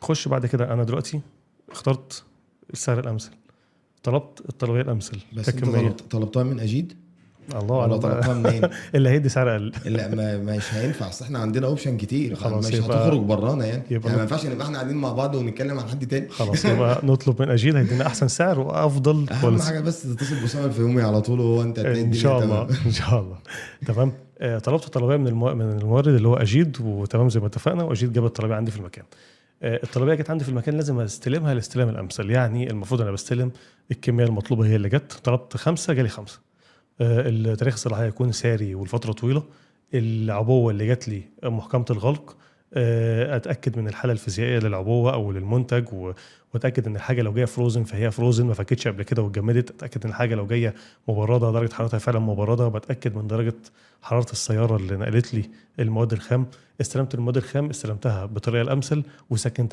خش بعد كده، انا دلوقتي اخترت السعر الامثل، طلبت الطلبيه الامثل. بس انت ككمية. طلبتها من اجيد الله ولا اعلم بقى. طلبتها منين؟ اللي هيدي سعر اقل. لا، ما مش هينفع، اصل احنا عندنا option كتير. خلاص، مش هتخرج برانا يعني. يبقى يعني ما ينفعش نبقى احنا قاعدين مع بعض ونتكلم عن حد تاني. خلاص، يبقى نطلب من اجيد، هيدينا احسن سعر وافضل اهم quality. حاجة بس تتصل باسامه الفيومي على طول وهو انت هتلاقي ان الدنيا شاء تمام. الله، ان شاء الله، تمام. طلبت طلبية من المورد اللي هو اجيد، وتمام زي ما اتفقنا، واجيد جاب الطلبيه عندي في المكان. الطلبيه جت عندي في المكان، لازم استلمها الاستلام الامثل. يعني المفروض انا بستلم الكمية المطلوبة هي اللي جت، طلبت 5 جالي 5. التاريخ الصلاحية يكون ساري والفترة طويله، العبوه اللي جت لي محكمة الغلق، اتاكد من الحالة الفيزيائية للعبوه او للمنتج، واتاكد ان الحاجة لو جاية frozen فهي frozen، ما فكتش قبل كده واتجمدت. اتاكد ان الحاجة لو جاية مبرده درجه حرارتها فعلا مبرده. بتاكد من درجه حرارة السيارة اللي نقلت لي المواد الخام. استلمت المواد الخام، استلمتها بالطريقة الامثل وسكنتها.